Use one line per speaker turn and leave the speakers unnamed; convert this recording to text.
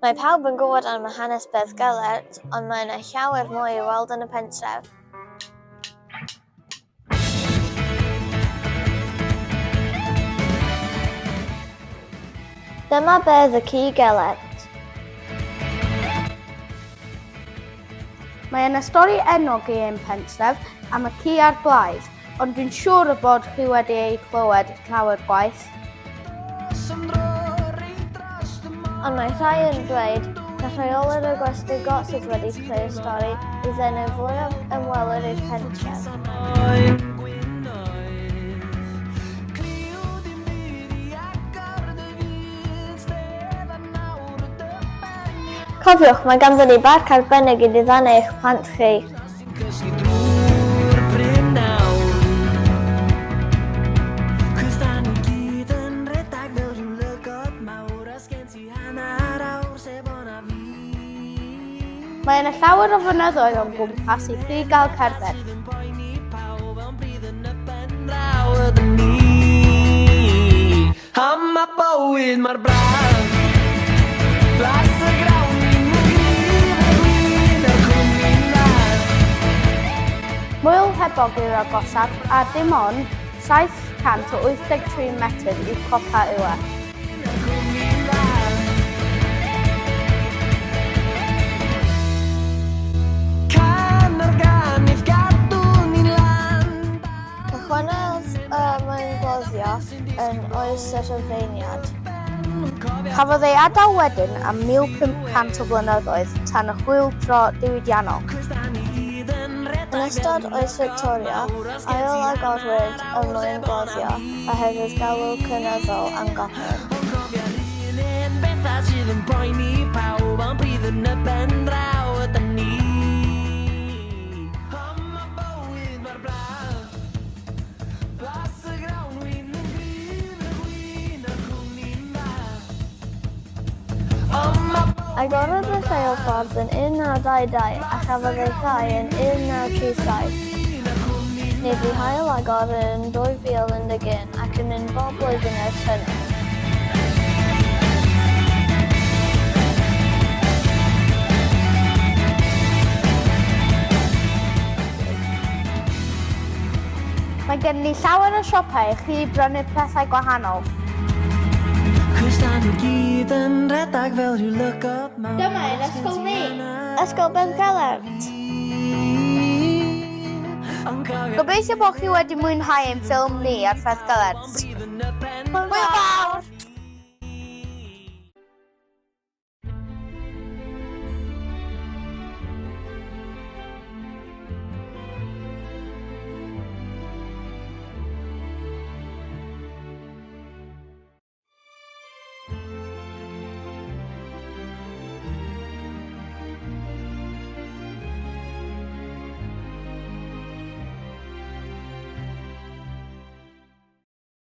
Mae pawb yn gwybod am hanes Beddgelert, ond mae yna llawer mwy i'w weld yn y pentref. Dyma bedd y ci Gelert.
Mae yna stori enwog i ein pentref am y ci a'r blaidd, ond dwi'n siŵr y bod chi wedi ei chlywed llawer gwaith.
Ond mae rhai yn dweud na rheolwr y gwesty got sydd wedi creu'r stori i ddenu fwy o ymwelwyr i'r pentref. Cofiwch, mae ganddon ni barc arbennig i ddiddanu eich plant chi.
Mae yna llawer o fynyddoedd o'n gwmpas i chi gael cerdded.
Am ma bywyd mor braf Blas y grawn yn gryf y gwin a'r cwmni'n dda.
Moel Hebog yw'r agosaf a dim ond 783 metr i'w copa yw e.
Cychwynnodd y mwyngloddio yn oes y Rhufeiniad.
Cafodd ei adael wedyn am 1,500 o flynyddoedd tan y chwyldro diwydiannol.
Yn ystod oes Fictoria, ail-agorwyd y mwyngloddio oherwydd galw cynyddol am gopr. Agorodd y rheilffordd yn 1922 a chafodd ei chau yn 1937. Nid ei hail agor yn 2011 ac yn mynd bob blwyddyn ers hynny.
Mae gen ni llawer o siopau i chi brynu pethau gwahanol. Dyma ein ysgol ni!
Ysgol Beddgelert!
Gobeithio bod chi wedi mwynhau ein ffilm ni ar Feddgelert.
Hwyl fawr!